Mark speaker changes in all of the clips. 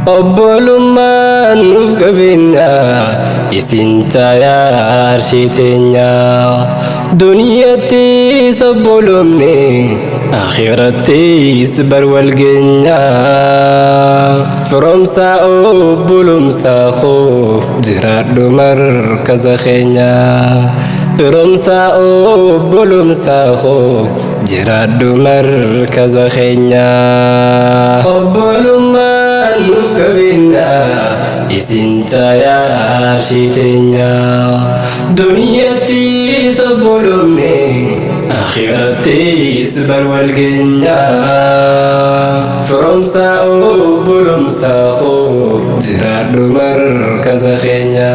Speaker 1: Obbolummaan nuuf qabeenya, isin caayaa arshii teenya. Duniyattis obbolomne, akhirattis bar wal geenya. Firoomsaa obbolumsaa koo, jiraadhu markaza keenya. Firoomsaa obbolumsaa koo, jiraadhu markaza keenya. Obbolummaan nuuf qabeenya, isin caayaa arshii teenya. Duniyattis obbolomne, akhirattis bar wal geenya. Firoomsaa obbolumsaa koo, jiraadhu markaza keenya.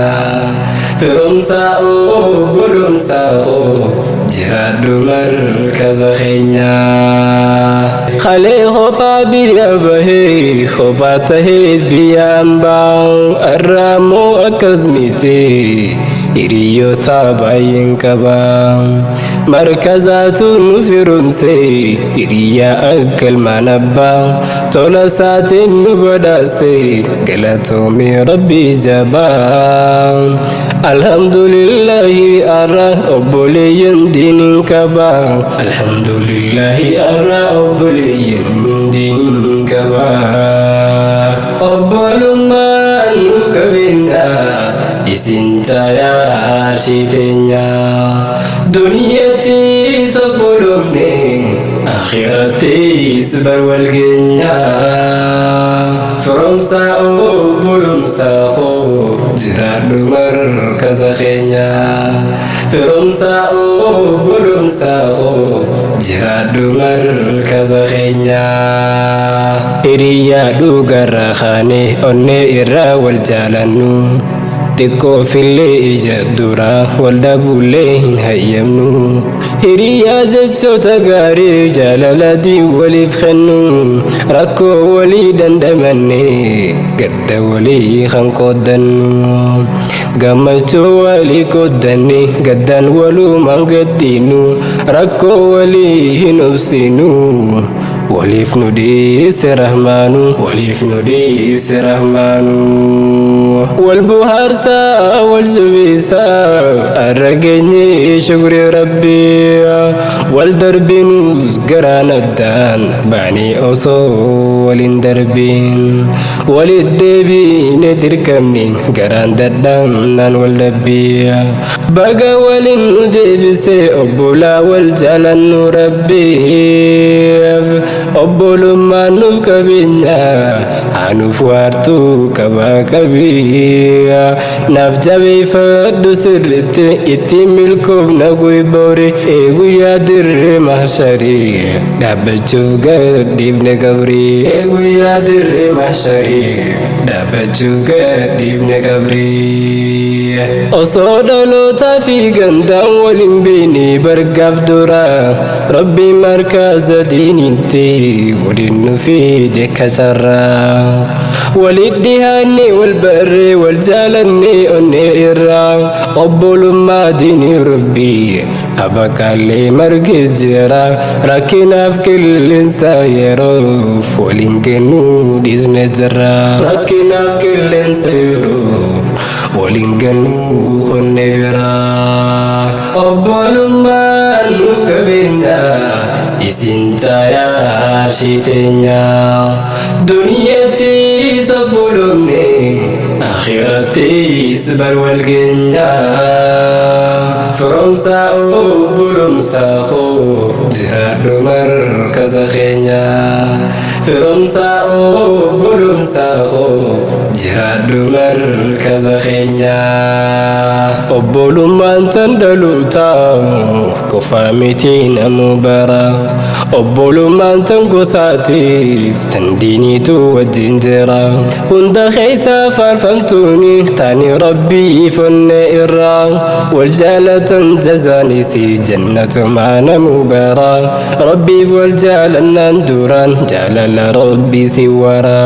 Speaker 1: Firoomsaa obbolumsaa koo, jiraadhu markaza keenya. Kalee kophaa biyya bahee, kophaa tahee biyya hambaa, irraa immoo akkas miti, hiriyoota baay'een qaba. Markazaatu nu firumse, hiriyaa akka ilmaan abbaa, tola isaatiin nu badhaase, galatoomii Rabbii jabaa. Alhamdulillahi, arra obboleeyyan diiniin qaba. Alhamdulillahi, arra obboleeyyan diiniin qaba. Obbolummaan nuuf qabeenya, isin caayaa arshii teenya. Duniyattis obbolomne, akhirattis bar wal geenya. Firoomsaa obbolumsaa koo, jiraadhu markaza keenya. Firoomsaa obbolumsaa koo, jiraadhu markaza keenya. Hiriyaa dhugarra kaane, onnee irraa wal jaalannu. Xiqqoofillee ija dura wal dhabuullee hin hayyamnu. Hiriyaa jechoota gaarii jaalala waliif kennu. Rakkoo walii dandamanne, gadda walii kan qooddannu. Gammachuu walii qooddanne, gaddaan walumaan gaddinu. Rakkoo walii hin obsinu. Waliif nu dhiise Rahmaanu, waliif nu dhiise Rahmaanu. Wal bohaarsaa, wal jabeessaa, har'a geenye, shukri Rabbii. Wal darbinus garaan addaan baanee osoo waliin darbiin. Walit deebiine dirqamne, garaan dadhabnaan wal dhabbii. Baga waliin nu deebise, obbolaa wal jaalannu Rabbiif. Obbolummaan nuuf qabeenya, hanuuf waartuu qabaa qabii. Naaf jabeeffadhu sirritti, ittiin milkoofna guyboori. Guyyaa dirree mahsharii dhaabbachuuf gadhiifne qabrii. Guyyaa dirree mahsharii dhaabbachuuf gadhiifne qabrii. Osoo dhalootaa fi gandaan waliin beekne bargaaf dura, Rabbi markaza diinitti waliin nu fide kasarraa. Walit dhihaanne, wal barree, wal jaalanne onnee irraa. Obbolummaa diinii Rabbii abaqaallee marge jira. Rakkinaaf qilleensa yeroof waliin kennuu dhiisne jira. Rakkinaaf qilleensa yeroof waliin kennuu qonne bira. Obbolummaan nuuf qabeenya, isin caayaa arshii teenya. Duniyattis obbolomne, akhirattis bar wal geenya. Firoomsaa obbolumsaa koo, jiraadhu markaza keenya. Firoomsaa obbolumsaa koo, jiraadhu markaza keenya. Obbolummaan tan dhalootaa qofaa miti, namuu bara. Obbolummaan tan gosaatiif tan diiniitu wajjin jira. Hunda keessa faarfamtuuni tani Rabbii fonne irraa. Wal jaalatan jazaanis jannatumaa namuu bara. Rabbiif wal jaalannaan duraan jaalala Rabbii si wara.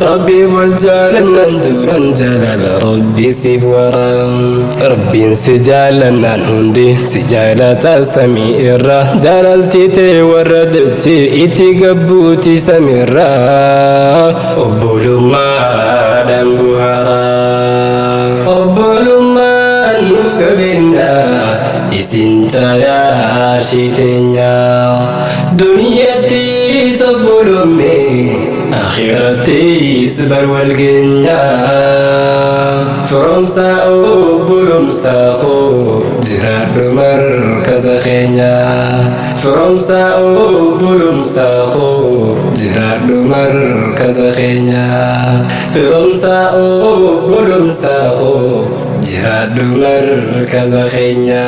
Speaker 1: Rabbiif wal jaalannaan duraan jaalala Rabbii si wara. Rabbiin si jaalannaan hundi si jaalata samii irra. Jaalalti ta'e warra dachee itti gabbuuti samiirra. Obbolummaa Arshii teenya. Duniyattis obbolumne, akhirattis bar wal geenya. Firoomsaa obbolumsaa koo, jiraadhu markaza keenya. Firoomsaa obbolumsaa koo, jiraadhu markaza keenya. Firoomsaa obbolumsaa koo, jiraadhu markaza keenya.